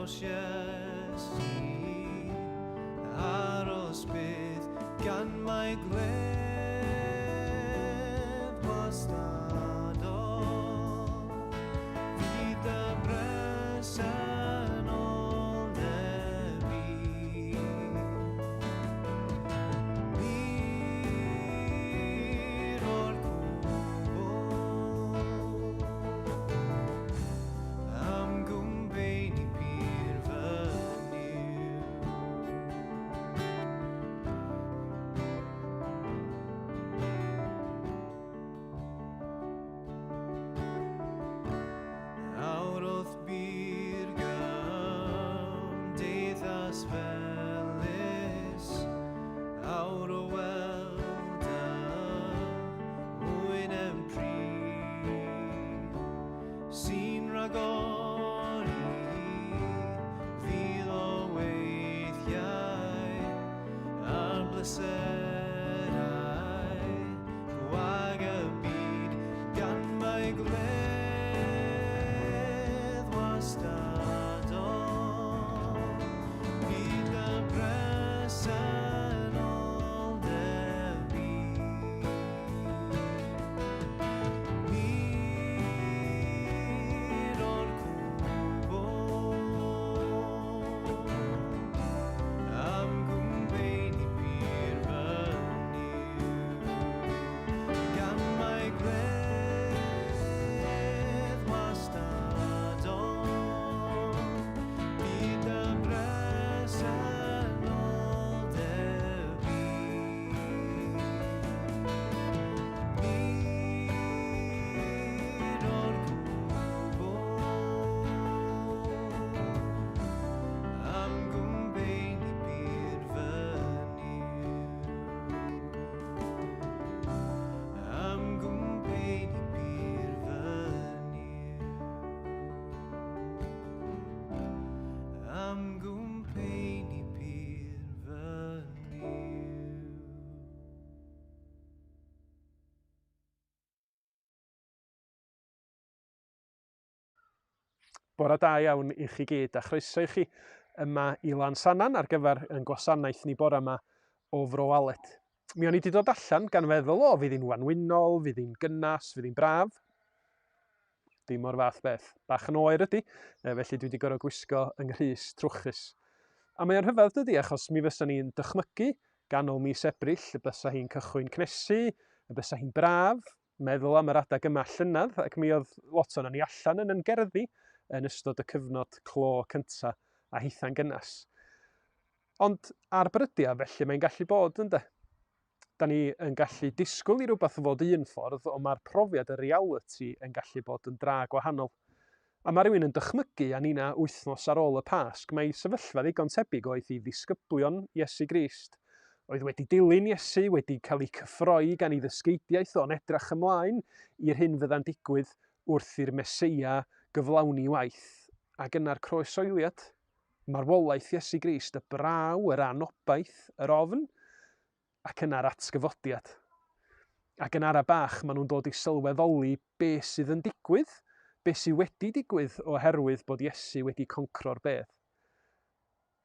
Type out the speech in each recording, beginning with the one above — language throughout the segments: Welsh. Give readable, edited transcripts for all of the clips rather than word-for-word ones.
Aros Iesu, aros byth, gan mai gwledd wastadol fydd dy bresenoldeb i. Mur o'r cwbl. Am gwmbeini pur fy Nuw. Awr o'th bur gymdeithas felys, awr o weld dy wyneb prin. Sy'n rhagori fil o weithiau ar bleserau gwag y byd gan mai gwledd wastadol fydd dy bresenoldeb i. Mur o'r cwbl am gwmbeini pur fy Nuw, gan mai gwledd wastadol bydd dy bresenoldeb i. Mur o'r cwbl am gwmbeini pur fy Nuw. Am gwmbeini pur fy Nuw. Am gwmbeini pur fy Nuw. Bore da iawn i chi gyd a chroeso i chi yma i Lansannan ar gyfer yn gwasanaeth ni bore yma o Fro Aled. Mi o'n i wedi dod allan gan feddwl, o, fydd hi'n wanwynol, fydd hi'n gynnas, fydd hi'n braf. Dim o'r fath beth. Bach yn oer ydy, felly dwi wedi gorfod gwisgo yng nghrys trwchus. A mae o'n rhyfedd dydy, achos mi fysa ni'n dychmygu ganol mis Ebrill y bysa hi'n cychwyn cnesu, y bysa hi'n braf, meddwl am yr adeg yma llynedd, ac mi oedd lot o'n ni allan yn yn gerddi yn ystod y cyfnod clo cynta a hitha'n gynnes. Ond ar brydiau felly mae'n gallu bod, ynde? Da ni yn gallu disgwyl i rywbeth fod un ffordd, ond mae'r profiad, y realiti, yn gallu bod yn dra gwahanol. A mae rhywun yn dychmygu, a nina wythnos ar ôl y Pasg, mai sefyllfa ddigon tebyg oedd i ddisgyblion Iesu Grist, oedd wedi dilyn Iesu, wedi cael eu cyffroi gan ei ddysgeidiaeth o'n edrach ymlaen i'r hyn fydda'n digwydd wrth i'r Meseia gyflawni waith, ac yna'r croesoeliad, marwolaeth Iesu Grist, y braw, yr anobaith, yr ofn, ac yna'r atgyfodiad. Ac yn ara bach, maen nhw'n dod i sylweddoli be sydd yn digwydd, be sydd wedi digwydd oherwydd bod Iesu wedi concro'r bedd.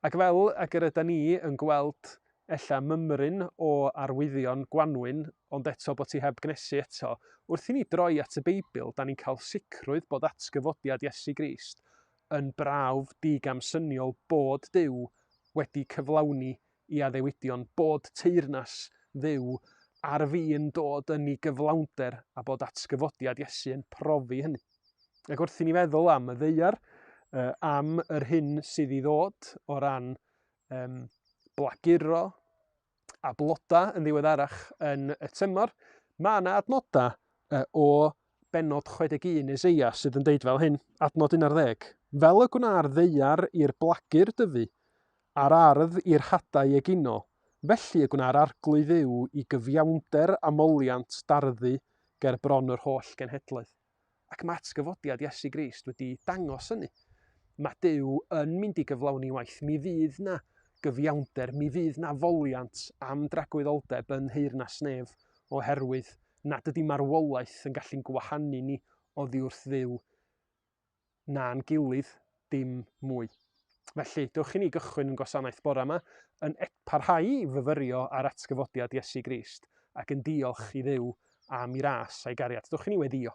Ac fel ag yr yda ni yn gweld ella mymryn o arwyddion gwanwyn, ond eto bod ti heb gnesu eto, wrth i ni droi at y Beibl, da ni'n cael sicrwydd bod atgyfodiad Iesu Grist yn brawf digamsyniol bod Duw wedi cyflawni i addewidion bod teyrnas Dduw ar fin dod yn ei gyflawnder a bod atgyfodiad Iesu yn profi hynny. Ac wrth i ni feddwl am y ddaear, am yr hyn sydd i ddod o ran um, blaguro a bloda yn ddiweddarach yn y tymor, mae yna adnodau o bennod 61 Eseia sydd yn deud fel hyn, adnod 11, Fel y gwna'r ddaear i'r blagur dyfu, a'r ardd i'r hadau egino, felly y gwna'r Arglwydd Dduw i gyfiawnder a moliant darddu ger bron yr holl genhedloedd. Ac mae atgyfodiad Iesu Grist wedi dangos hynny. Mae Duw yn mynd i gyflawni waith. Mi fydd na gyfiawnder, mi fydd na foliant am dragwyddoldeb yn nheyrnas nef oherwydd nad ydy marwolaeth yn gallu'n gwahanu ni oddi wrth Dduw na'n gilydd dim mwy. Felly, dewch i ni gychwyn yn gwasanaeth bore yma yn parhau i fyfyrio ar atgyfodiad Iesu Grist ac yn diolch i Dduw am ei ras a'i gariad. Dewch i ni weddio.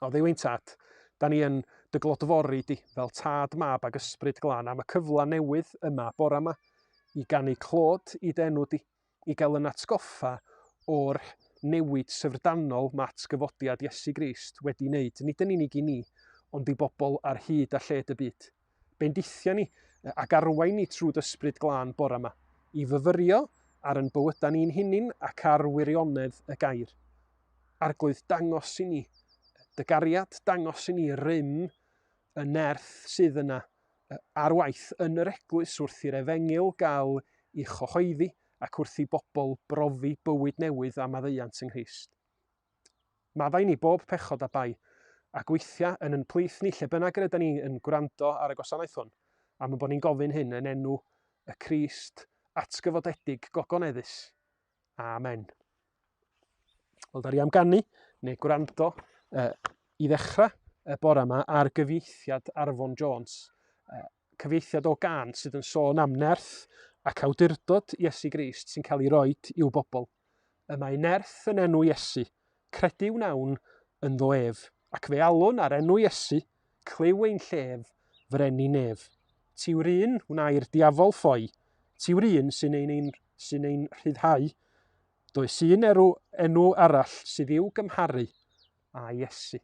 O Dduw ein tad, da ni yn dy glodfori di fel tad, mab ag ysbryd glân am y cyfle newydd yma bore yma i ganu clod i dy enw di, i gael yn atgoffa o'r newid syfrdanol mae atgyfodiad Iesu Grist wedi wneud, nid yn unig i ni, ond i bobl ar hyd a lled y byd. Bendithia ni ac arwain ni trwy dy ysbryd glân bore yma, i fyfyrio ar yn bywydau ni'n hunin ac ar wirionedd y gair. Arglwydd, dangos i ni dy gariad, dangos i ni rym y nerth sydd yna ar waith yn yr eglwys wrth i'r efengyl gael ei chyhoeddi ac wrth i bobl brofi bywyd newydd a maddeuant yng Nghrist. Maddau ni bob pechod a bai, a gweithia yn yn plith ni lle bynnag yr ydyn ni yn gwrando ar y gwasanaeth hwn, am y bod ni'n gofyn hyn yn enw y Crist atgyfodedig gogoneddus. Amen. Wel, da ni am ganu, neu gwrando, i ddechrau y bore yma ar gyfieithiad Arfon Jones. Cyfieithiad o gan sydd yn sôn am nerth ac awdurdod Iesu Grist sy'n cael ei roed i'w bobl. Y mae nerth yn enw Iesu, credu wnawn ynddo ef, ac fe alwn ar enw Iesu, clyw ein llef, freni nef. Ti yw'r un wnai'r diafol ffoi, ti yw'r un sy'n ein, ein, sy'n ein rhyddhau, Does un erw enw arall sydd i'w gymharu â Iesu.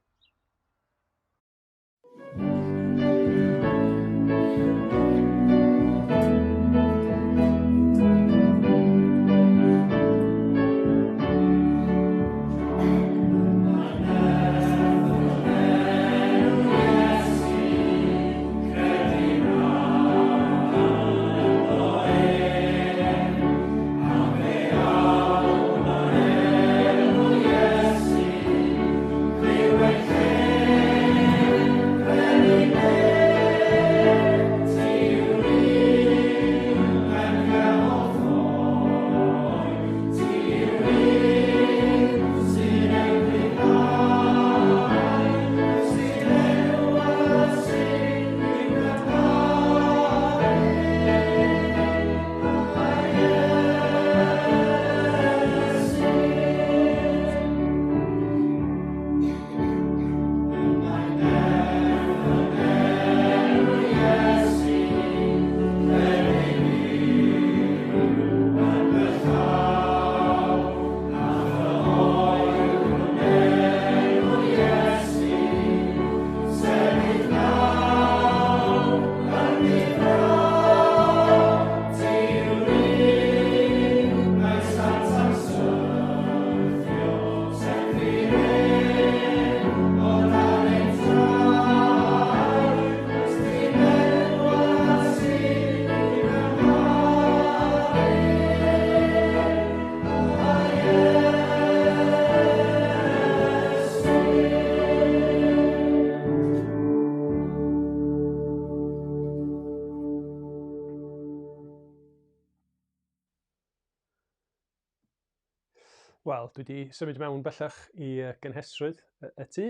Wel, dwi wedi symud mewn bellach i gynhesrwydd y tŷ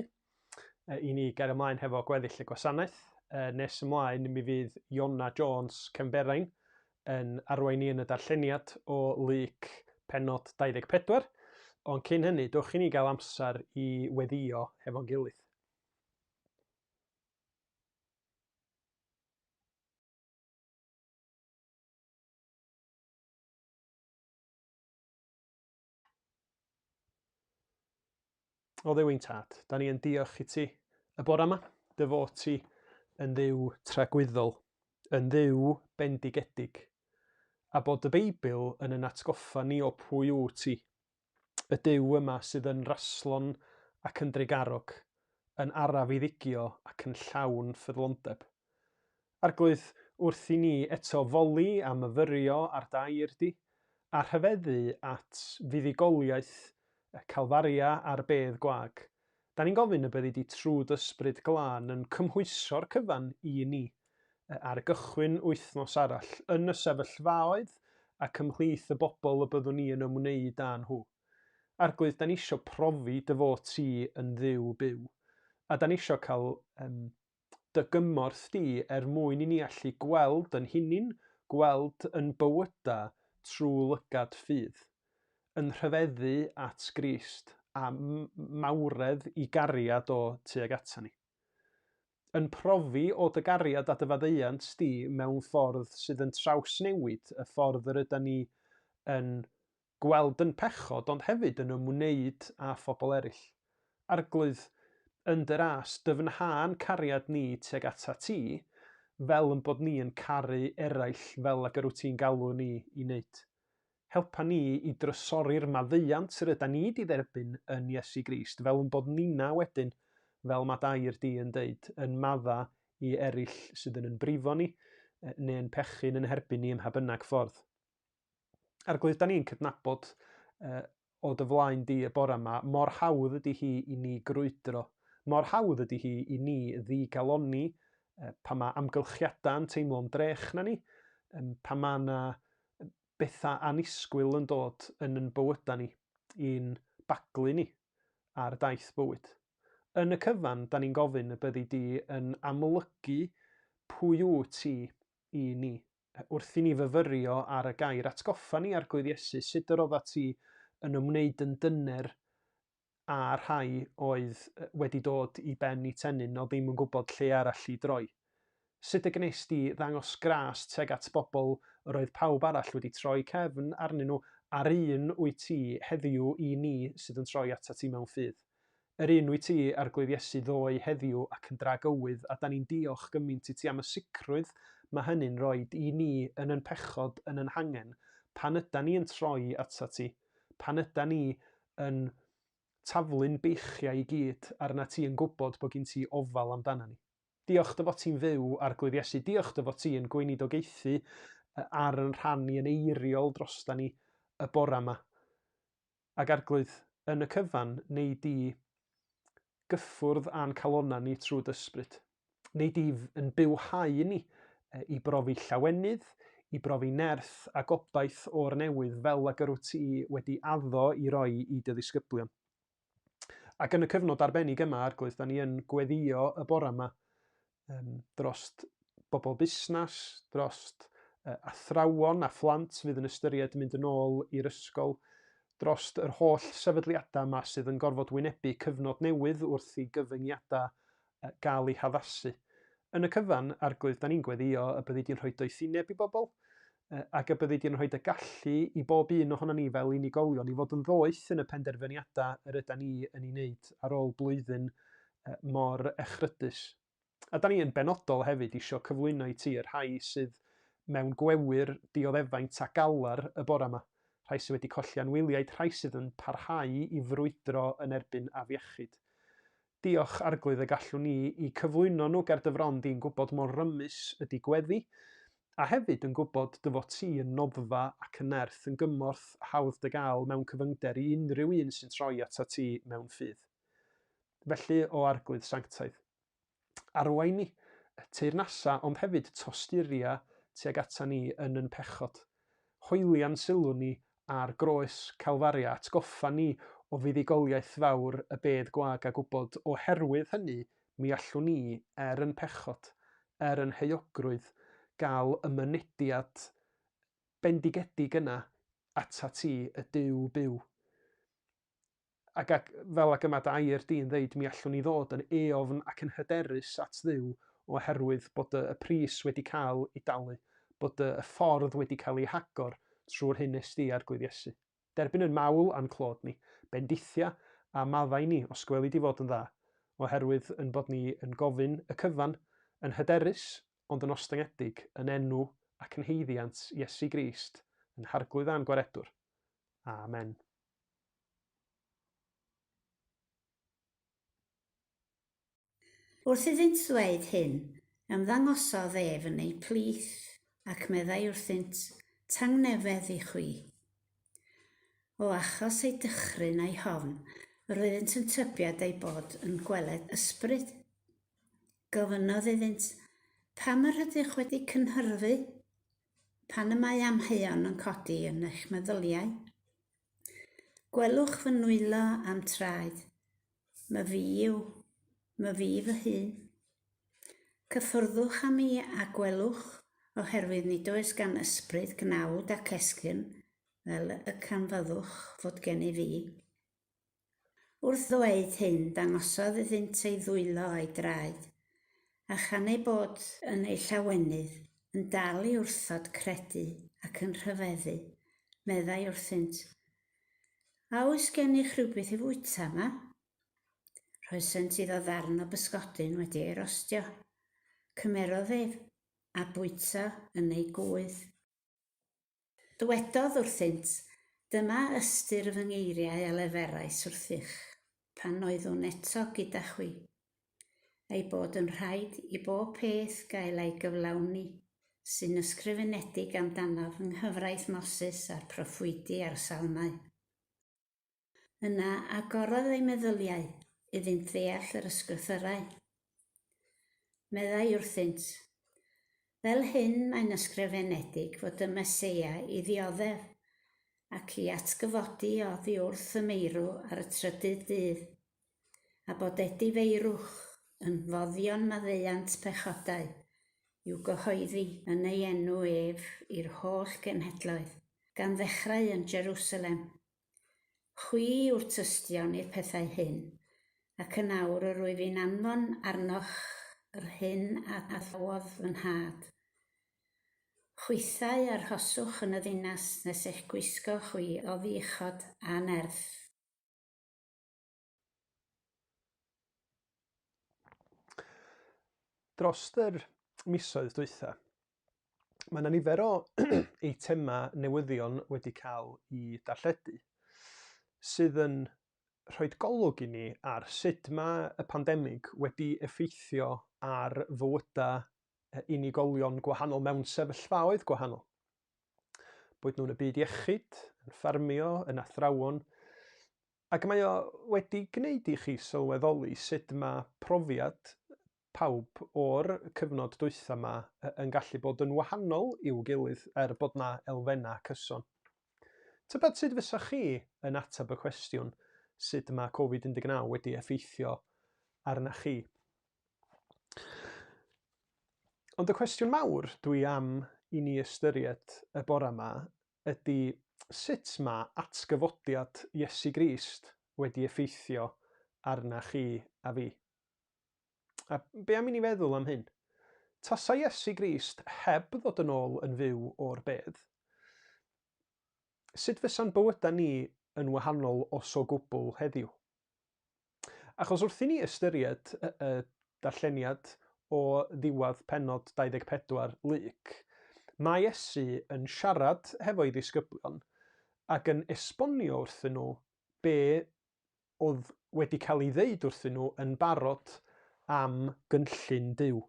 i ni gael ymlaen hefo gweddill y gwasanaeth. Nes ymlaen mi fydd Iona Jones Cefnberain yn arwain ni yn y darlleniad o Luc pennod 24, ond cyn hynny, dowch i ni gael amser i weddïo hefo'n gilydd. O Dduw ein tad, da ni yn diolch i ti y bore yma, dy fod ti yn Dduw tragwyddol, yn Dduw bendigedig, a bod y Beibl yn yn atgoffa ni o pwy wyt ti, y Duw yma sydd yn raslon ac yn drugarog, yn araf i ddigio ac yn llawn ffyddlondeb. Arglwydd, wrth i ni eto foli a myfyrio ar dair di, a rhyfeddu at fuddugoliaeth Calfaria a'r bedd gwag, da ni'n gofyn y byddi di trwy d'Ysbryd Glân yn cymhwyso'r cyfan i ni, ar gychwyn wythnos arall, yn y sefyllfaoedd ac ymhlith y bobl y byddwn ni yn ymwneud â nhw. Arglwydd, da ni isio profi dy fod ti yn Dduw byw, a da ni isio cael um, dy gymorth di er mwyn i ni allu gweld yn hunin, gweld yn bywyda trwy lygad ffydd, yn rhyfeddu at Grist a mawredd i gariad o tuag ata ni. Yn profi o dy gariad a dy faddeuant di mewn ffordd sydd yn trawsnewid y ffordd yr yda ni yn gweld yn pechod ond hefyd yn ymwneud â phobl eraill. Arglwydd, yn dy ras, dyfnhâ'n cariad ni tuag atat ti, fel yn bod ni yn caru eraill fel ag yr wyt ti'n galw ni i wneud. Helpa ni i drysori'r maddeuant yr yda ni 'di dderbyn yn Iesu Grist, fel yn bod ninna wedyn, fel mae d'air di yn deud, yn madda i eraill sydd yn yn brifo ni, neu yn pechu'n yn herbyn ni ym mha bynnag ffordd. Arglwydd, da ni'n cydnabod uh, o dy flaen di y bore yma, mor hawdd ydy hi i ni grwydro, mor hawdd ydy hi i ni ddigalonni uh, pan mae amgylchiadau'n teimlo'n drech na ni, um, pan mae yna bethau annisgwyl yn dod yn yn bywydau ni, i'n baglu ni ar daith bywyd. Yn y cyfan, da ni'n gofyn y byddi di yn amlygu pwy wyt ti i ni. Wrth i ni fyfyrio ar y gair, atgoffa ni, Arglwydd Iesu, sut yr oeddat ti yn ymwneud yn dyner â rhai oedd wedi dod i ben i tennyn o ddim yn gwybod lle arall i droi. Sut y gwnes di ddangos gras tuag at bobl yr oedd pawb arall wedi troi cefn arnyn nhw, a'r un wyt ti heddiw i ni sydd yn troi atat ti mewn ffydd. Yr un wyt ti, Arglwydd Iesu, ddoe, heddiw, ac yn dragywydd, a 'dan ni'n diolch gymint i ti am y sicrwydd mae hynny'n roid i ni yn 'yn pechod, yn 'yn hangen, pan ydan ni yn troi atat ti, pan ydan ni yn taflu'n beichiau i gyd arnat ti yn gwybod bod gin ti ofal amdana ni. Diolch dy fod ti'n fyw, Arglwydd Iesu, diolch dy fod ti yn gweinidogaethu ar yn rhan ni yn eiriol drosta ni y bora 'ma. Ac Arglwydd, yn y cyfan, wnei di gyffwrdd â'n calonnau ni trwy dy ysbryd. Wnei di yn bywhau ni i brofi llawenydd, i brofi nerth a gobaith o'r newydd fel ag yr wyt ti wedi addo i roi i dy ddisgyblion. Ac yn y cyfnod arbennig yma, Arglwydd, da ni yn gweddio y bore yma um, drost bobl busnes, drost uh, athrawon a phlant fydd yn ystyried mynd yn ôl i'r ysgol, drost yr holl sefydliadau yma sydd yn gorfod wynebu cyfnod newydd wrth i gyfyngiadau gael eu haddasu. Yn y cyfan, Arglwydd, da ni'n gweddio y byddi di'n rhoi doethineb i bobl, ac y byddi di'n rhoi dy gallu i bob un ohono ni fel unigolion i fod yn ddoeth yn y penderfyniadau yr yda ni yn ei wneud ar ôl blwyddyn mor echrydus. A da ni yn benodol hefyd isio cyflwyno i ti y rhai sydd mewn gwewyr dioddefaint a galar y bore yma, rhai sydd wedi colli anwyliaid, rhai sydd yn parhau i frwydro yn erbyn afiechyd. Diolch, Arglwydd, y gallwn ni i cyflwyno nhw ger dy fron di'n gwybod mor rymus ydy gweddi, a hefyd yn gwybod dy fod ti yn noddfa ac yn nerth, yn gymorth hawdd dy gael mewn cyfyngder i unrhyw un sy'n troi atat ti mewn ffydd. Felly, o Arglwydd sanctaidd, arwain ni, teyrnasa, ond hefyd tosturia tuag ata ni yn yn pechod. Hoelian sylw ni ar groes Calfaria, atgoffa ni o fuddugoliaeth fawr y bedd gwag a gwybod oherwydd hynny mi allwn ni, er yn pechod, er yn heuogrwydd, gael y mynediad bendigedig yna atat ti, y Duw byw. Ac, ac fel ag y mae dy air di'n ddeud, mi allwn ni ddod yn eofn ac yn hyderus at Dduw oherwydd bod y, y pris wedi cael ei dalu, bod y, y ffordd wedi cael ei hagor trwy'r hyn nes di, Arglwydd Iesu. Derbyn yn mawl a'n clod ni, bendithia a maddau ni os gweli di fod yn dda, oherwydd yn bod ni yn gofyn y cyfan, yn hyderus ond yn ostyngedig, yn enw ac yn haeddiant Iesu Grist, yn Harglwydd a'n Gwaredwr. Amen. Wrth iddynt ddweud hyn, ymddangosodd ef yn eu plith, ac meddai wrthynt, Tangnefedd i chwi. O achos eu dychryn a'u hofn, yr oeddynt yn tybied eu bod yn gweled ysbryd. Gofynnodd iddynt, Pam yr ydych wedi cynhyrfu? Pan y mae amheuon yn codi yn eich meddyliau? Gwelwch fy nwylo a'm traed. My fi yw, my fi fy hun. Cyffyrddwch â mi a gwelwch, oherwydd nid oes gan ysbryd gnawd ac esgyrn, fel y canfyddwch fod gennyf fi. Wrth ddweud hyn, dangosodd iddynt ei ddwylo a'i draed, a chan eu bod yn eu llawenydd, yn dal i wrthod credu ac yn rhyfeddu, meddai wrthynt, A oes gennych rhywbeth i fwyta yma? Rhoesent iddo ddarn o bysgodyn wedi ei rostio. Cymerodd ef, a bwyta yn ei gŵydd. Dywedodd wrthynt, Dyma ystyr fy ngeiriau a leferais wrthych, pan oeddwn eto gyda chwi, ei bod yn rhaid i bob peth gael ei gyflawni sy'n ysgrifenedig amdanaf yng nghyfraith Moses a'r proffwydi a'r Salmau. Yna agorodd eu meddyliau iddynt ddeall yr Ysgrythyrau. Meddai wrthynt, Fel hyn mae'n ysgrifenedig fod y Meseia i ddioddef, ac i atgyfodi oddi wrth y meirw ar y trydydd dydd, a bod edifeirwch yn foddion maddeuant pechodau i'w gyhoeddi yn ei enw ef i'r holl genhedloedd, gan ddechrau yn Jerusalem. Chwi yw'r tystion i'r pethau hyn, ac yn awr yr wyf i'n anfon arnoch yr hyn a addawodd fy Nhad. Chwithau arhoswch yn y ddinas nes eich gwisgo chwi oddi uchod a nerth. Dros yr misoedd dwytha, mae yna nifer o eitemau newyddion wedi cael eu darlledu sydd yn rhoi golwg i ni ar sut mae y pandemig wedi effeithio ar fywydau unigolion gwahanol mewn sefyllfaoedd gwahanol. Boed nhw'n y byd iechyd, yn ffermio, yn athrawon, ac mae o wedi gwneud i chi sylweddoli sut mae profiad pawb o'r cyfnod dwytha 'ma yn gallu bod yn wahanol i'w gilydd er bod 'na elfennau cyson. Tybed sut fysa chi yn ateb y cwestiwn sut mae Covid 19 wedi effeithio arna chi? Ond y cwestiwn mawr dwi am i ni ystyried y bore yma ydy sut mae atgyfodiad Iesu Grist wedi effeithio arna chi a fi? A be am i ni feddwl am hyn? Tasa Iesu Grist heb ddod yn ôl yn fyw o'r bedd, sut fysa'n bywydau ni yn wahanol os o gwbl heddiw? Achos wrth i ni ystyried y, y darlleniad o ddiwedd pennod 24 Luc, mae Iesu yn siarad hefo'i ddisgyblion ac yn esbonio wrthyn nhw be oedd wedi cael ei ddeud wrthyn nhw yn barod am gynllun Duw.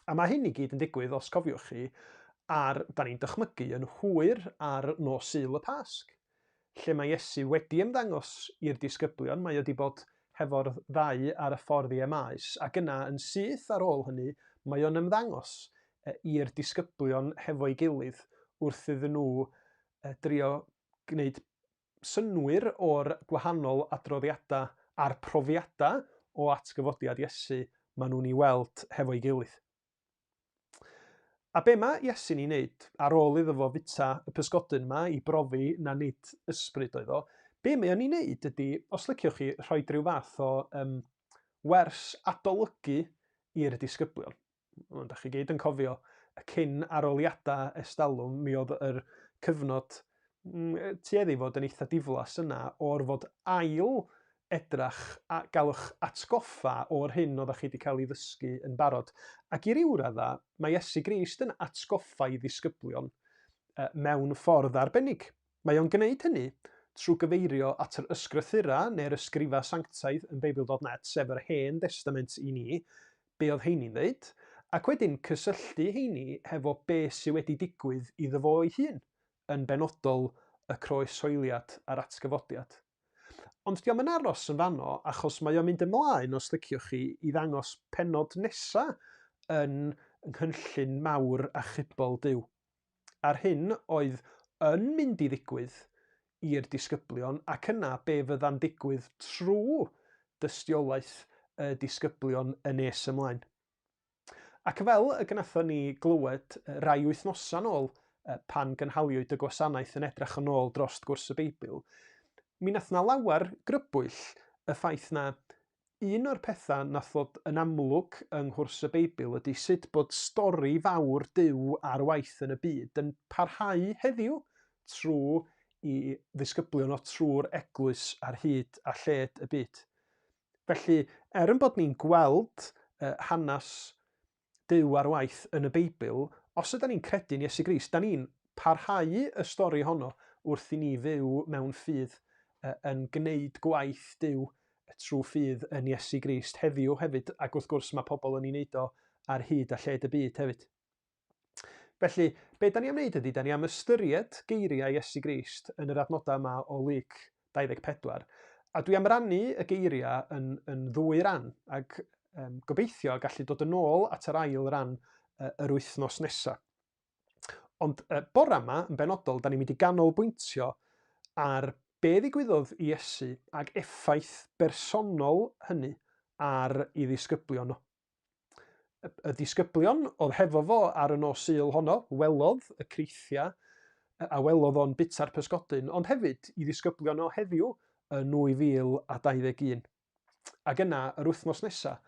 A mae hyn i gyd yn digwydd, os cofiwch chi, ar, da ni'n dychmygu, yn hwyr ar nos Sul y Pasg, lle mae Iesu wedi ymddangos i'r disgyblion, mae wedi bod hefo'r ddau ar y ffordd i Emaus, ac yna yn syth ar ôl hynny, mae o'n ymddangos i'r disgyblion hefo'i gilydd wrth iddyn nhw drio gwneud synnwyr o'r gwahanol adroddiadau a'r profiadau o atgyfodiad Iesu maen nhw'n ei weld hefo'i gilydd. A be mae Iesu'n ei wneud ar ôl iddo fo fwyta y pysgodyn yma i brofi na nid ysbryd oedd o, be mae o'n ei wneud ydy, os liciwch chi, rhoi rhyw fath o um, wers adolygu i'r disgyblion. Ond da chi gyd yn cofio y cyn aroliadau estalwm, mi oedd yr cyfnod tueddu fod yn eitha diflas yna o'r fod ail edrach a galwch atgoffa o'r hyn oeddech chi wedi cael ei ddysgu yn barod. Ac i ryw radda, mae Iesu Grist yn atgoffa i ddisgyblion mewn ffordd arbennig. Mae o'n gwneud hynny trwy gyfeirio at yr ysgrythurau neu'r ysgrifau sanctaidd yn Beibl.net, sef yr Hen Destament i ni, be oedd heini'n ddeud, ac wedyn cysylltu heini hefo be sy wedi digwydd iddo fo ei hun, yn benodol y croeshoeliad a'r atgyfodiad. Ond dio'm yn aros yn fanno, achos mae o'n mynd ymlaen, os liciwch chi, i ddangos pennod nesa yn nghynllun mawr achubol Duw. A'r hyn oedd yn mynd i ddigwydd i'r disgyblion ac yna be fydda'n digwydd trwy dystiolaeth y disgyblion yn nes ymlaen. Ac fel y gwnaethon ni glywed rai wythnosau'n ôl pan gynhaliwyd y gwasanaeth yn edrach yn ôl drost gwrs y Beibl, mi nath na lawer grybwyll y ffaith na un o'r pethau nath ddod yn amlwg yng nghwrs y Beibl ydy sut bod stori fawr Duw ar waith yn y byd yn parhau heddiw trwy i ddisgyblion o trwy'r eglwys ar hyd a lled y byd. Felly, er yn bod ni'n gweld hanes Duw ar waith yn y Beibl, os ydan ni'n credu'n Iesu Grist, da ni'n parhau y stori honno wrth i ni fyw mewn ffydd yn gwneud gwaith Duw trwy ffydd yn Iesu Grist heddiw hefyd, ac wrth gwrs mae pobl yn ei wneud o ar hyd a lled y byd hefyd. Felly, be da ni am wneud ydy, da ni am ystyried geiriau Iesu Grist yn yr adnodau yma o Luc 24. A dwi am rannu y geiriau yn, yn ddwy ran, ac um, gobeithio gallu dod yn ôl at yr ail ran uh, yr wythnos nesaf. Ond uh, bora yma, yn benodol, da ni'n mynd i ganolbwyntio ar be ddigwyddodd i Iesu ac effaith bersonol hynny ar ei ddisgyblion nhw. Y disgyblion oedd hefo fo ar y nos Sul honno, welodd y creithiau a welodd o'n bita'r pysgodyn, ond hefyd i ddisgyblion o heddiw yn 2021. Ac yna, yr wythnos nesaf,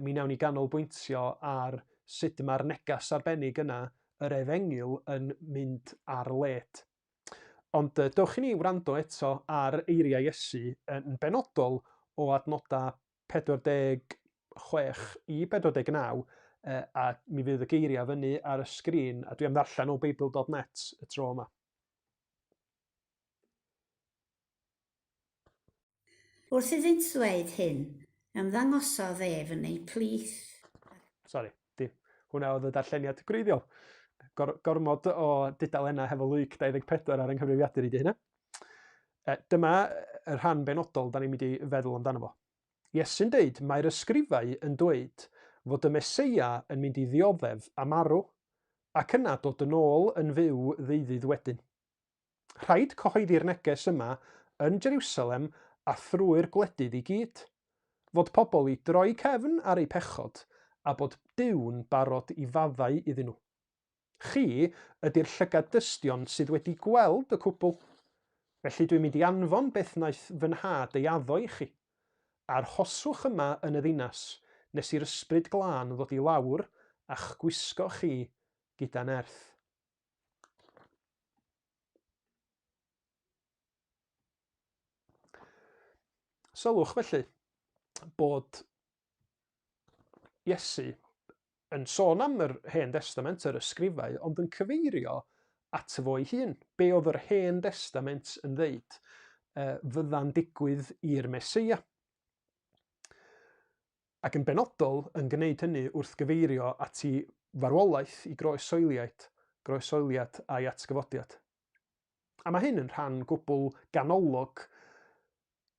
mi wnawn ni ganolbwyntio ar sut mae'r neges arbennig yna, yr efengyl, yn mynd ar led. Ond dewch i ni wrando eto ar eiriau Iesu yn benodol o adnodau 46 i 49, a mi fydd y geiriau fyny ar y sgrin, a dwi am ddarllen o Beibl.net y tro yma. Wrth iddynt ddweud hyn, ymddangosodd ef yn eu plith. Sori, dim. Hwnna oedd y darlleniad gwreiddiol. Gor gormod o dudalennau hefo Luc 24 ar yng nghyfrifiadur i di hynna. Dyma y rhan benodol da ni'n mynd i feddwl amdano fo. Iesu'n deud, mae'r ysgrifau yn dweud fod y Meseia yn mynd i ddioddef a marw, ac yna dod yn ôl yn fyw ddeuddydd wedyn. Rhaid cyhoeddi'r neges yma yn Jeriwsalem a thrwy'r gwledydd i gyd, fod pobl i droi cefn ar eu pechod a bod Duw'n barod i faddau iddyn nhw. Chi ydy'r llygad dystion sydd wedi gweld y cwbl. Felly dwi'n mynd i anfon beth wnaeth fy nhad ei addo i chi. Arhoswch yma yn y ddinas nes i'r Ysbryd Glân ddod i lawr a'ch gwisgo chi gyda nerth. Sylwch felly bod Iesu yn sôn am yr Hen Destament, yr ysgrifau, ond yn cyfeirio ato fo ei hun. Be oedd yr Hen Destament yn ddeud fydda'n digwydd i'r Meseia? Ac yn benodol yn gwneud hynny wrth gyfeirio at ei farwolaeth, i groesoeliad, groesoeliad a'i atgyfodiad. A mae hyn yn rhan gwbl ganolog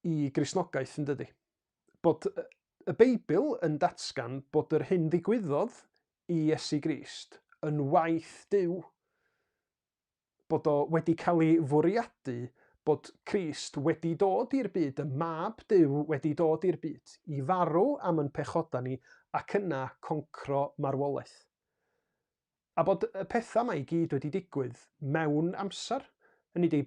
i Gristnogaeth, yn dydy? Bod y Beibl yn datgan bod yr hyn ddigwyddodd i Iesu Grist yn waith Duw. Bod o wedi cael ei fwriadu bod Crist wedi dod i'r byd, y mab Duw wedi dod i'r byd, i farw am yn pechodau ni ac yna concro marwolaeth. A bod y pethau yma i gyd wedi digwydd mewn amser. Hynny ydi,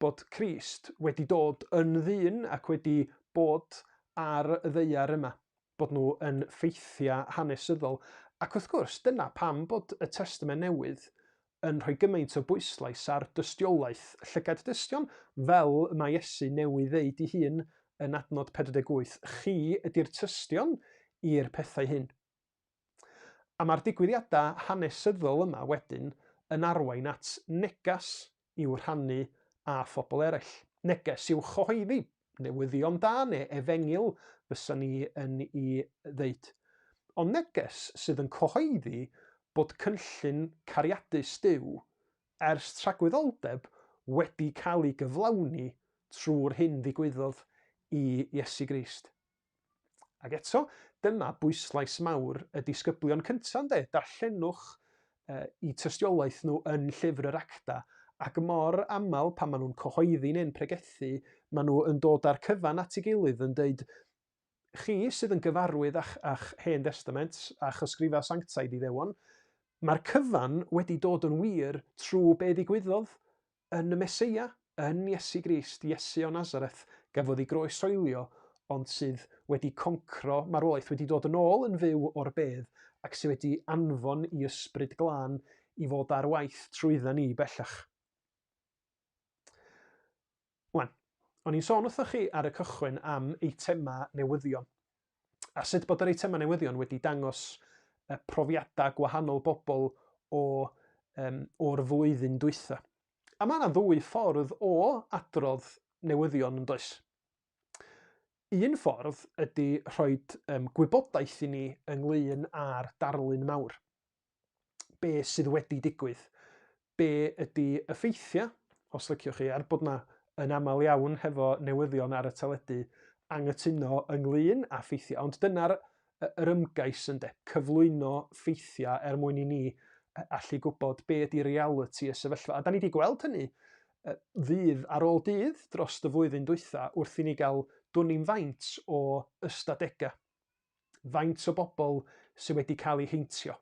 bod Crist wedi dod yn ddyn ac wedi bod ar y ddaear yma. Bod nhw yn ffeithiau hanesyddol. Ac wrth gwrs, dyna pam bod y Testament Newydd yn rhoi gymaint o bwyslais ar dystiolaeth llygad dystion, fel y mae Iesu newydd ddeud ei hun yn adnod 48, chi ydy'r tystion i'r pethau hyn. A mae'r digwyddiadau hanesyddol yma wedyn yn arwain at neges i'w rhannu â phobl eraill. Neges i'w chyhoeddi, newyddion da neu efengyl fysa ni yn ei ddeud. Ond neges sydd yn cyhoeddi bod cynllun cariadus Duw ers tragwyddoldeb wedi cael ei gyflawni trwy'r hyn ddigwyddodd i Iesu Grist. Ac eto, dyma bwyslais mawr y disgyblion cyntaf, ynde? Darllenwch uh, i tystiolaeth nhw yn llyfr yr acta, ac mor aml pan maen nhw'n cyhoeddi neu'n pregethu, maen nhw yn dod â'r cyfan at ei gilydd yn dweud, chi sydd yn gyfarwydd â'ch, â'ch Hen Destament, a'ch ysgrifau sanctaidd Iddewon, mae'r cyfan wedi dod yn wir trwy be ddigwyddodd yn y Meseia, yn Iesu Grist, Iesu o Nazareth, gafodd ei groeshoelio, ond sydd wedi concro marwolaeth, wedi dod yn ôl yn fyw o'r bedd, ac sydd wedi anfon i ysbryd glân i fod ar waith trwydda ni bellach. Wan, o'n i'n sôn wrthoch chi ar y cychwyn am eitemau newyddion, a sut bod yr eitemau newyddion wedi dangos y profiadau gwahanol bobl o, um, o'r flwyddyn dwytha. A mae yna ddwy ffordd o adrodd newyddion yn does. Un ffordd ydy rhoi um, gwybodaeth i ni ynglyn â'r darlun mawr. Be sydd wedi digwydd, be ydy y ffeithiau, os liciwch chi, er bod 'na yn aml iawn hefo newyddion ar y teledu anghytuno ynglyn â ffeithiau, ond dyna'r yr ymgais ynde, cyflwyno ffeithiau er mwyn i ni allu gwybod be ydy realiti y sefyllfa. A da ni wedi gweld hynny ddydd ar ôl dydd dros y flwyddyn dwytha wrth i ni gael dwn i'm faint o ystadegau. Faint o bobl sydd wedi cael eu heintio?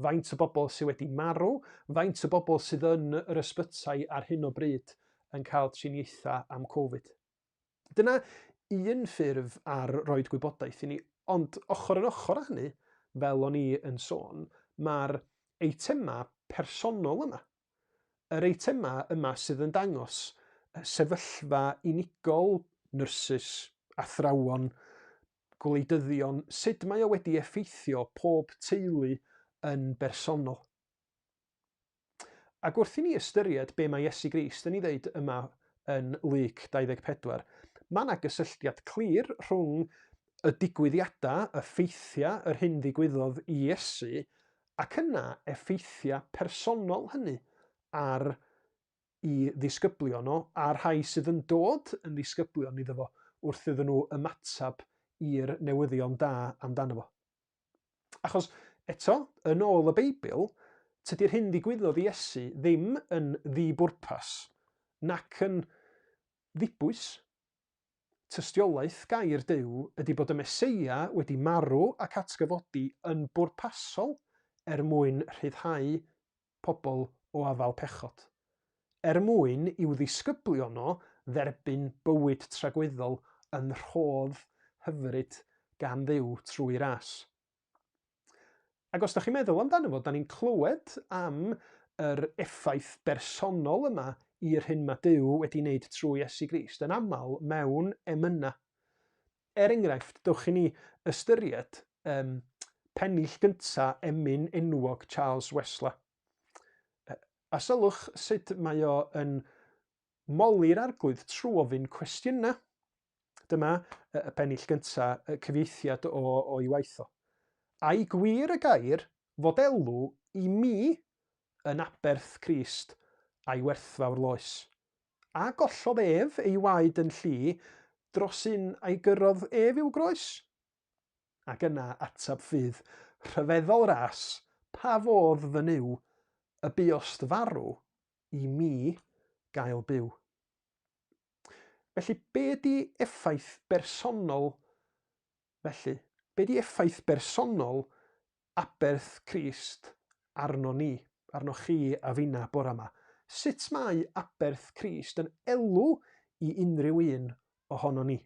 Faint o bobl sydd wedi marw? Faint o bobl sydd yn yr ysbytai ar hyn o bryd yn cael triniaethau am Covid? Dyna un ffurf ar roed gwybodaeth i ni, ond ochr yn ochr â hynny, fel o'n i yn sôn, mae'r eitemau personol yma, yr eitemau yma sydd yn dangos sefyllfa unigol nyrsys, athrawon, gwleidyddion, sut mae o wedi effeithio pob teulu yn bersonol. Ac wrth i ni ystyried be mae Iesu Grist yn ei ddeud yma yn Luc 24, mae yna gysylltiad clir rhwng y digwyddiadau, y ffeithiau, yr hyn ddigwyddodd i Iesu, ac yna effeithiau personol hynny ar i ddisgyblion o, a'r rhai sydd yn dod yn ddisgyblion iddo fo wrth iddyn nhw ymateb i'r newyddion da amdano fo. Achos, eto, yn ôl y Beibl, tydi'r hyn ddigwyddodd i Iesu ddim yn ddi-bwrpas, nac yn ddibwys. Tystiolaeth gair Duw ydy bod y Meseia wedi marw ac atgyfodi yn bwrpasol er mwyn rhyddhau pobl o afael pechod, er mwyn i'w ddisgyblion o dderbyn bywyd tragwyddol yn rhodd hyfryd gan Dduw trwy ras. Ac os da chi'n meddwl amdano fo, da ni'n clywed am yr effaith bersonol yma i'r hyn mae Duw wedi wneud trwy Iesu Grist, yn aml mewn emynau. Er enghraifft, dewch i ni ystyried um, pennill gynta emyn enwog Charles Wesley. A sylwch sut mae o yn moli'r arglwydd trwy ofyn cwestiynau. Dyma y pennill gynta, y cyfieithiad o, o'i waith o. Ai gwir y gair fod elw i mi yn aberth Crist a'i werthfawr loes? A gollodd ef ei waed yn lli dros un a'i gyrrodd ef i'w groes? Ac yna ateb ffydd rhyfeddol ras, pa fodd fy Nuw, y buost farw i mi gael byw. Felly, be ydy effaith bersonol felly? Be ydy effaith bersonol aberth Crist arno ni, arnoch chi a finna bora 'ma? Sut mae aberth Crist yn elw i unrhyw un ohono ni?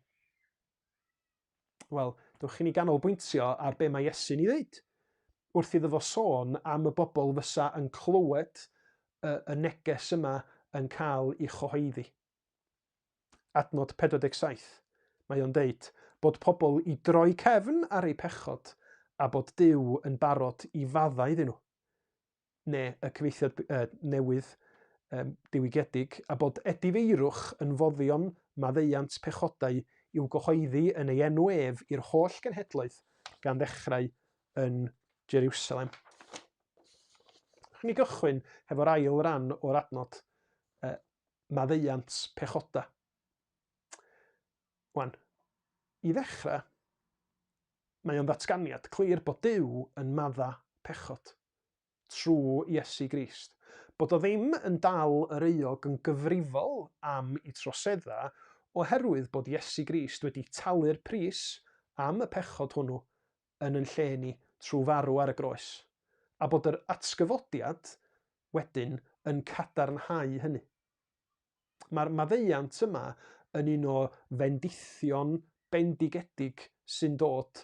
Wel, dewch i ni ganolbwyntio ar be mae Iesu'n ei ddeud. Wrth iddo fo sôn am y bobl fysa yn clywed y, y neges yma yn cael ei chyhoeddi. Adnod 47, mae o'n deud bod pobl i droi cefn ar eu pechod a bod Duw yn barod i faddau iddyn nhw. Neu y cyfieithiad uh, newydd um, diwygiedig, a bod edifeirwch yn foddion maddeuant pechodau i'w gyhoeddi yn ei enw ef i'r holl genhedloedd gan ddechrau yn Jerusalem. Ni gychwyn hefo'r ail ran o'r adnod, uh, maddeuant pechoda. Wan, i ddechrau, mae o'n ddatganiad clir bod Duw yn madda pechod trwy Iesu Grist. Bod o ddim yn dal yr euog yn gyfrifol am i troseddau oherwydd bod Iesu Grist wedi talu'r pris am y pechod hwnnw yn yn lle ni trwy farw ar y groes, a bod yr atgyfodiad wedyn yn cadarnhau hynny. Mae'r maddeuant yma yn un o fendithion bendigedig sy'n dod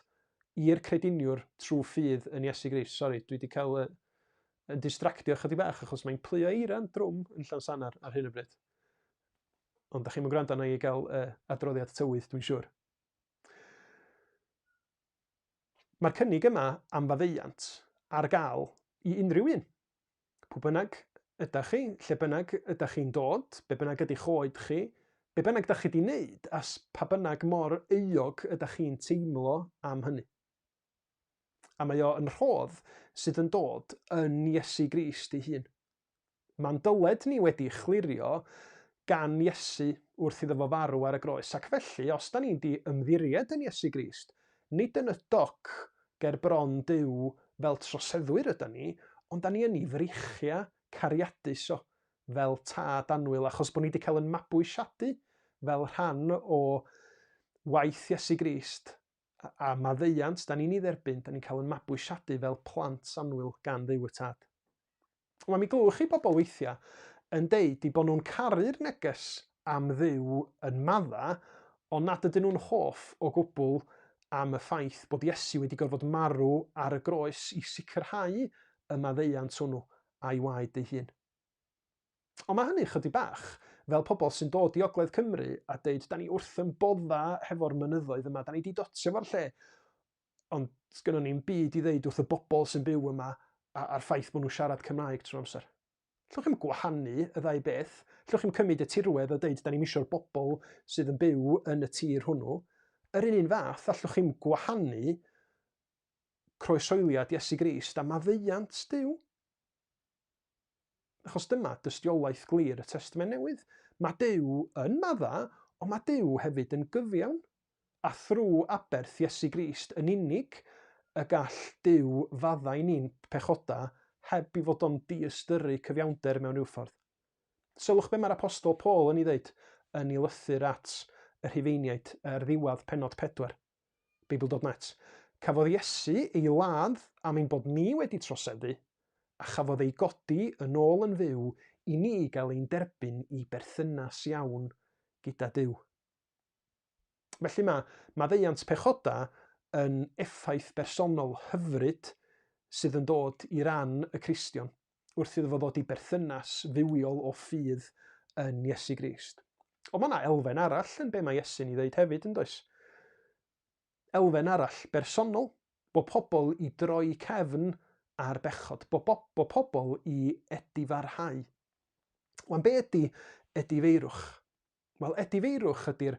i'r crediniwr trwy ffydd yn Iesu Grist. Sori, dwi wedi cael y, yn distractio chydig bach achos mae'n pluo eira'n drwm yn Llansannar ar hyn o bryd. Ond da chi'n mynd gwrando arna i gael uh, adroddiad tywydd, dwi'n siŵr. Mae'r cynnig yma am faddeuant ar gael i unrhyw un. Pwy bynnag ydach chi, lle bynnag ydach chi'n dod, be bynnag ydy'ch oed chi, be bynnag dach chi 'di wneud, a pa bynnag mor euog ydach chi'n teimlo am hynny. A mae o yn rhodd sydd yn dod yn Iesu Grist ei hun. Mae'n dyled ni wedi chlirio gan Iesu wrth iddo fo farw ar y groes, ac felly, os da ni'n di ymddiried yn Iesu Grist, nid yn y doc ger bron Duw fel troseddwyr ydan ni, ond da ni yn ei freichiau cariadus o, fel tad annwyl, achos bod ni wedi cael yn mabwysiadu fel rhan o waith Iesu Grist a maddeuant da ni'n ei dderbyn, da ni'n cael yn mabwysiadu fel plant annwyl gan Dduw y Tad. Wel, mi glywch chi bobl weithiau yn deud i bod nhw'n caru'r neges am Dduw yn madda, ond nad ydyn nhw'n hoff o gwbl am y ffaith bod Iesu wedi gorfod marw ar y groes i sicrhau y maddeuant hwnnw a'i waed ei hun. Ond mae hynny chydig bach fel pobl sy'n dod i Ogledd Cymru a deud, da ni wrth yn bodda hefo'r mynyddoedd yma, da ni di dotio fo'r lle, ond sgynnon ni'm byd i ddeud wrth y bobl sy'n byw yma a'r ffaith bod nhw'n siarad Cymraeg trwy'r amser. Llwch chi'm gwahanu y ddau beth. Llwch chi'm cymryd y tirwedd a deud da ni'm isio'r bobl sydd yn byw yn y tir hwnnw. Yr un un fath, allwch chi'm gwahanu croeshoeliad Iesu Grist a maddeuant Duw. Achos dyma dystiolaeth glir y Testament Newydd. Mae Duw yn madda, ond mae Duw hefyd yn gyfiawn. A thrwy aberth Iesu Grist yn unig y gall Duw faddau ni'n pechodau heb i fod o'n diystyru cyfiawnder mewn rhyw ffordd. Sylwch be mae'r Apostol Paul yn ei ddeud yn ei lythyr at y Rhufeiniaid ar ddiwedd pennod 4. Beibl.net. Cafodd Iesu ei ladd am ein bod ni wedi troseddu, a chafodd ei godi yn ôl yn fyw i ni gael ein derbyn i berthynas iawn gyda Duw. Felly mae maddeuant pechoda yn effaith bersonol hyfryd sydd yn dod i ran y Cristion wrth iddo fo ddod i berthynas fywiol o ffydd yn Iesu Grist. Ond mae yna elfen arall yn be mae Iesu'n ei ddeud hefyd, yn does? Elfen arall bersonol, bod pobl i droi cefn ar bechod, bod, bo, bo pobl i edifarhau. Wan, be ydy edifeirwch? Wel, edifeirwch ydy'r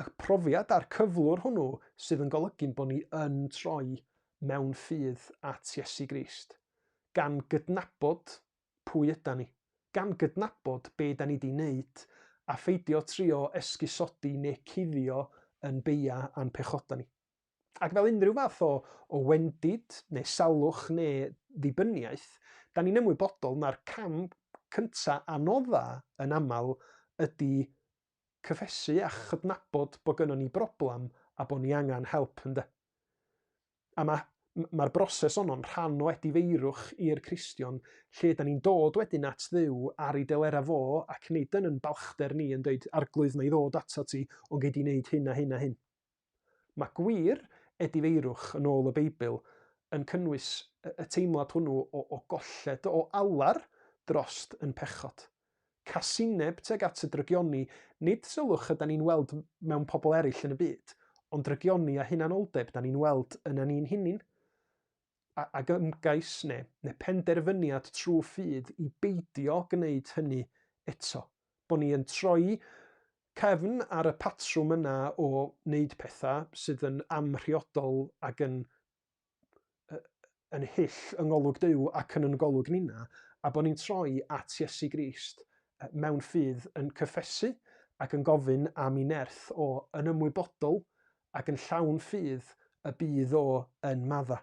y profiad a'r cyflwr hwnnw sydd yn golygu'n bod ni yn troi mewn ffydd at Iesu Grist, gan gydnabod pwy yda ni, gan gydnabod be da ni di wneud, a pheidio trio esgusodi neu cuddio yn beia a'n pechoda ni. Ac fel unrhyw fath o, o wendid neu salwch neu ddibyniaeth, da ni'n ymwybodol na'r cam cynta anodda yn aml ydy cyffesu a chydnabod bod gynnon ni broblem a bod ni angen help ynde. A mae mae'r broses honno'n rhan o edifeirwch i'r Cristion, lle da ni'n dod wedyn at Dduw ar ei delera fo ac nid yn yn balchder ni yn dweud arglwydd na i ddod atat ti, ond gei di wneud hyn a hyn a hyn. Mae gwir edifeirwch yn ôl y Beibl yn cynnwys y teimlad hwnnw o, o golled, o alar drost yn pechod. Casineb tuag at y drygioni, nid sylwch yda ni'n weld mewn pobl eraill yn y byd, ond drygioni a hunanoldeb da ni'n weld yna ni'n hunin. Ag ymgais neu, neu penderfyniad trwy ffydd i beidio gwneud hynny eto. Bod ni yn troi cefn ar y patrwm yna o wneud pethau sydd yn amhriodol ac yn, yn hyll yng ngolwg Duw ac yn yn golwg ninna, a bod ni'n troi at Iesu Grist mewn ffydd yn cyffesu ac yn gofyn am ei nerth o yn ymwybodol ac yn llawn ffydd y bydd o yn madda.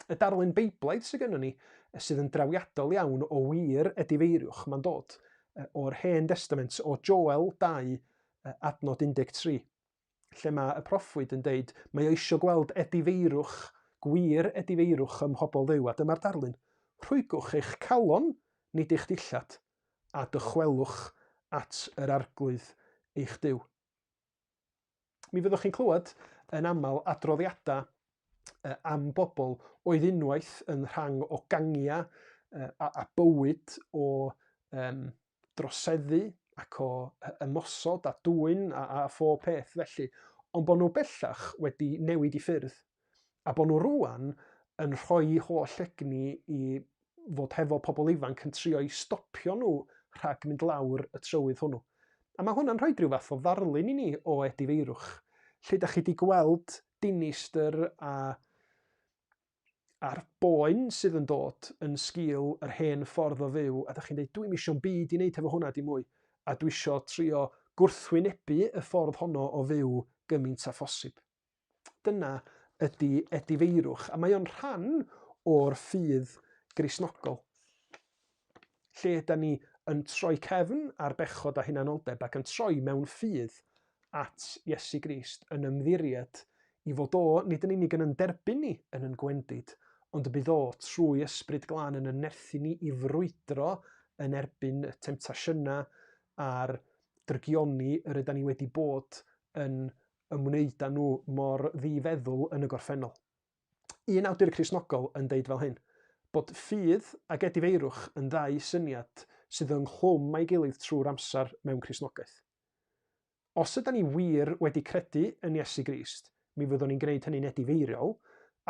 Y darlun Beiblaidd sydd gennym ni, sydd yn drawiadol iawn o wir edifeiriwch, mae'n dod o'r Hen Destament, o Joel 2, adnod 13. lle mae y proffwyd yn deud mae o eisiau gweld edifeirwch, gwir edifeirwch ym mhobl Dduw, a dyma'r darlun, Rhwygwch eich calon, nid eich dillad, a dychwelwch at yr Arglwydd eich Duw. Mi fyddwch chi'n clywed yn aml adroddiadau am bobl oedd unwaith yn rhan o gangiau a, a bywyd o um, droseddu ac o ymosod a dwyn a, a phob peth felly, ond bod nhw bellach wedi newid i ffyrdd a bod nhw rwan yn rhoi holl egni i fod hefo pobl ifanc yn trio i stopio nhw rhag mynd lawr y trywydd hwnnw. A mae hwnna'n rhoi rhyw fath o ddarlun i ni o edifeirwch, lle da chi wedi gweld dinistr a a'r boen sydd yn dod yn sgil yr hen ffordd o fyw, a da chi'n dweud, dwi'n eisiau'n byd i wneud hefo hwnna dim mwy, a dwi eisiau trio gwrthwynebu y ffordd honno o fyw gymaint â phosib. Dyna ydy edifeirwch, a mae o'n rhan o'r ffydd Gristnogol. Lle yda ni yn troi cefn ar bechod a hunanoldeb ac yn troi mewn ffydd at Iesu Grist yn ymddiried i fod o nid yn unig yn yn derbyn ni yn yn gwendid, ond y bydd o trwy Ysbryd Glân yn yn nerthu ni i frwydro yn erbyn y temtasiynau a'r drygioni yr yda ni wedi bod yn ymwneud â nhw mor ddi-feddwl yn y gorffennol. Un awdur Cristnogol yn deud fel hyn, bod ffydd ac edifeirwch yn ddau syniad sydd ynghlwm â'i gilydd trwy'r amser mewn Cristnogaeth. Os ydan ni wir wedi credu yn Iesu Grist, mi fyddwn ni'n gwneud hynny'n edifeiriol,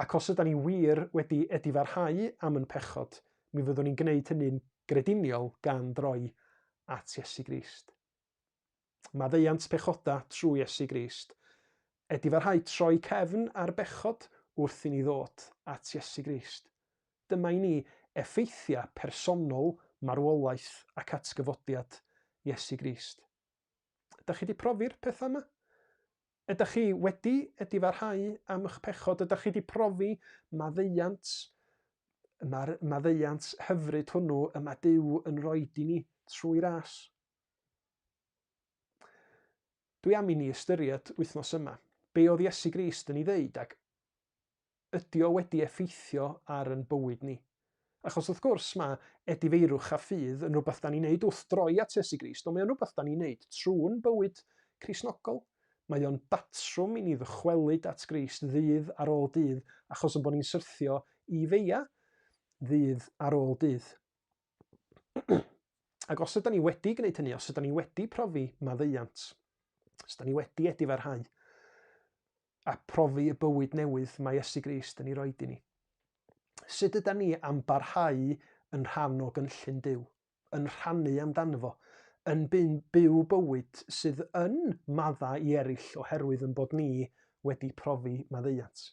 ac os ydan ni wir wedi edifarhau am yn pechod, mi fyddwn ni'n gwneud hynny'n grediniol gan droi at Iesu Grist. Maddeuant pechoda trwy Iesu Grist. Edifarhau troi cefn ar bechod wrth i ni ddod at Iesu Grist. Dyma i ni effeithiau personol marwolaeth ac atgyfodiad Iesu Grist. Ydych chi wedi profi'r pethau yma? Ydych chi wedi edifarhau am eich pechod? Ydych chi wedi profi maddeuant? Mae'r maddeuant hyfryd hwnnw y mae Duw yn rhoi i ni trwy ras. Dwi am i ni ystyried wythnos yma, be oedd Iesu Grist yn ei ddeud ac ydy o wedi effeithio ar yn bywyd ni? Achos wrth gwrs mae edifeirwch a ffydd yn rhywbeth da ni'n neud wrth droi at Iesu Grist, ond mae o'n rhywbeth da ni'n neud trwy'n bywyd Cristnogol. Mae o'n batrwm i ni ddychwelyd at Grist ddydd ar ôl dydd, achos yn bod ni'n syrthio i feia ddydd ar ôl dydd. Ac os ydyn ni wedi gwneud hynny, os ydyn ni wedi profi maddeuant, os ydyn ni wedi edifarhau, a profi y bywyd newydd mae Iesu Grist yn ei roed i ni, sut ydyn ni am barhau yn rhan o gynllun Duw, yn rhannu amdano fo, yn byw bywyd sydd yn maddau i eraill oherwydd yn bod ni wedi profi maddeuant?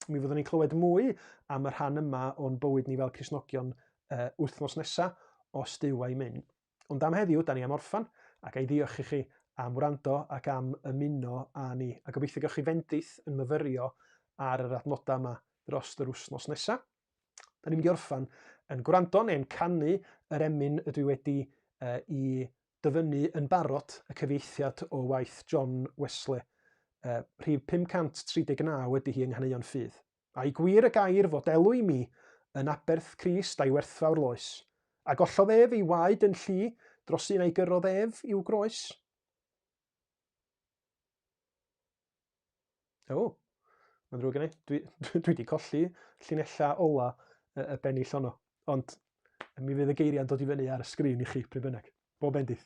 Mi fyddwn ni'n clywed mwy am y rhan yma o'n bywyd ni fel Cristnogion uh, wythnos nesa, os Duw a'i mynd. Ond am heddiw, da ni am orffan, ac a'i ddiolch i chi am wrando ac am ymuno â ni. A gobeithio gewch chi fendith yn myfyrio ar yr adnodau yma dros yr wythnos nesa. Da ni'n mynd i orffan yn gwrando neu'n canu yr emyn ydw i wedi uh, i dyfynnu yn barod y cyfieithiad o waith John Wesley. Uh, rhif 539 ydy hi yng Nghaneuon Ffydd. A'i gwir y gair fod elw i mi yn aberth Crist a'i werthfawr loes, a gollodd ef ei waed yn llu dros un a'i gyrrodd ef i'w groes. O, mae'n ddrwg gen i. Dwi, dwi wedi colli llinellau ola y, y bennill honno. Ond mi fydd y geiriau'n dod i fyny ar y sgrin i chi, pryd bynnag. Bob bendith.